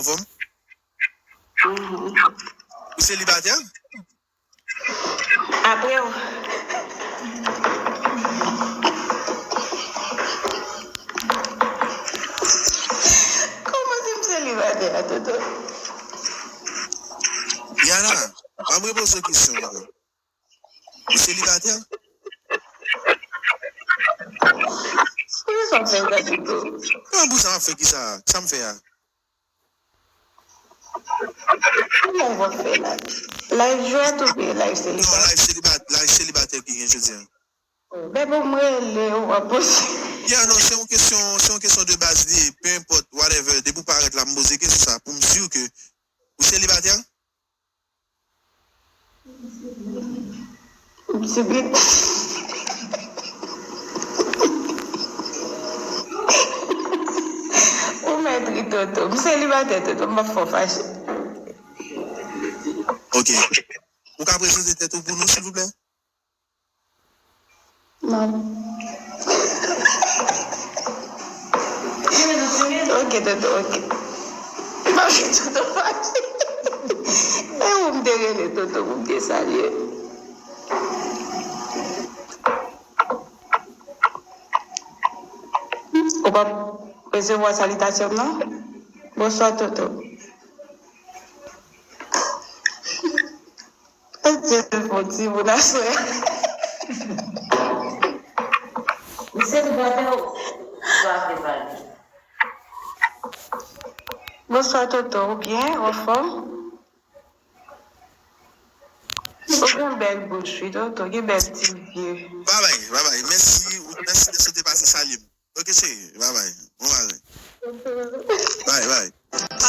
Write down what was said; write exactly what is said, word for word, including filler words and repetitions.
Anfòm? Ou selibatè? Apre w. Kòman si m selibatè a, Toto? Yana, an m repoze w kesyon ankò. Ou selibatè? Poukisa w fè sa, Toto? Kòman pou sa m ap fè kisa? Sa m fè a? Kòman w ap fè live? Live jwèt oubyen live selibatè? Non, live selibatè, live selibatè ki gen jodi a. Bèbè, m rele ou, w ap poze. Ya, non, se yon kesyon, se yon kesyon de baz li ye, peu importe, whatever, depi w parèt la, m poze kesyon sa, pou m si ke ou selibatè? M sibi. Ou mèt ri, Toto. M selibatè, Toto, m p ap fè w fache. Ok. Ou ka prezante tèt ou pou nou, silvouplè? Non. Ok, Toto, ok. Ok, Toto, ok. E ou m te rele, Toto, pou m te salye. Ou p ap resevwa salitasyon m nan? Bonswa, Toto. Adye, l bon timoun aswè. Misye te pote w. Swa ke pale. Bonswa, Toto. Ou byen? Ou anfòm? Ou gen bèl bouch, wi, Toto. Gen bèl ti zye. Babay, babay. Mèsi, mèsi dèske w te pase salye m. Ok, cheri. Babay. Bon bagay. Bay, bay. Pa